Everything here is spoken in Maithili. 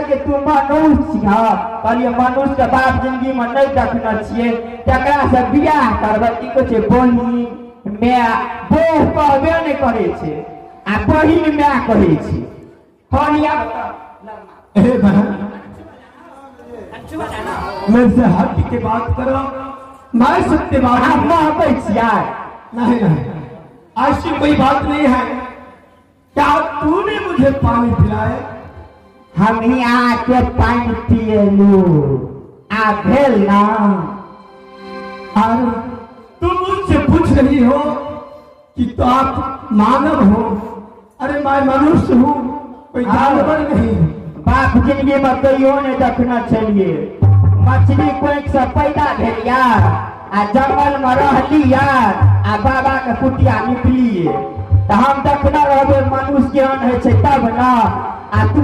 कहलकै तू मनुष्य छिह। कहलियै मनुष्य के बाप जिंदगी में नहि देखने छियै, तकरा से बियाह करबै। की कहै छै बहिन माय बोह कहबे नहि करै छै आ बहिन माय कहै छै। कहलियै ए बहन, मेरे से हट के बात करो, मैं सत्यवादी। अहाँ महकै छियै? नहीं नहीं, ऐसी कोई बात नहीं है। क्या तूने मुझे पानी पिलाया? हम ही अहाँके पानि पिएलू आ भेल ना। और तुम मुझसे पूछ रही हो कि तो आप मानव हो। अरे मैं मनुष्य हूँ, कोई जानवर नहीं। बाप जिंदगी में कहियो नहीं देखने छलिए। मछली कोइक से पैदा भेल यार आ जंगल में रहली यार आ बाबा के कुटिया निकलिए, तऽ हम देखने रहबै मनुष्य केहन होइ छै तब ना। आ तू